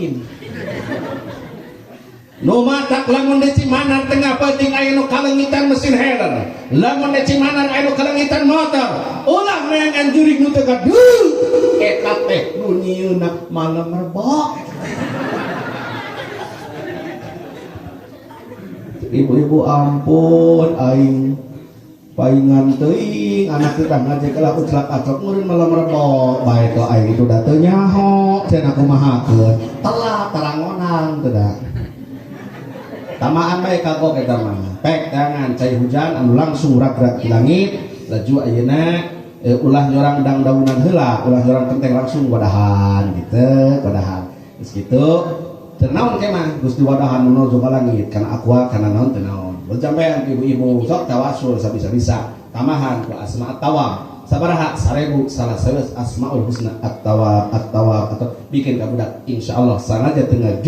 kawin. Nu matak lamun di Cimanar tengah peuting aya nu kalengitan mesin heler, lamun di Cimanar aya nu kalengitan motor, ulah neangan jurig nu teu gaduh. Eta teh nu nyieunna malam Rebo. Ibu-ibu ampun aing paingan teuing anak kita ngajek lah uclak acok meureun malam Rebo bae to aing itu da teu nyaho cenah kumahakeun telat tarangonan teu da. Tamaan bae kagok eta mah. Pek tangan cai hujan anu langsung rag-rag di langit laju ayeuna ulah nyorang dang-daunan heula, ulah nyorang kenteng langsung wadahan gitu, wadahan. Geus kitu teu naon ke mah geus diwadahan nu ka langit kana aqua kana naon teu naon. Berjampean ibu-ibu sok tawasul sabisa-bisa tamahan ku asma at-tawwab. Sabaraha 1000 salah sawios asmaul husna at-tawwab at-tawwab atau bikin ka budak insyaallah sangaja teu ngage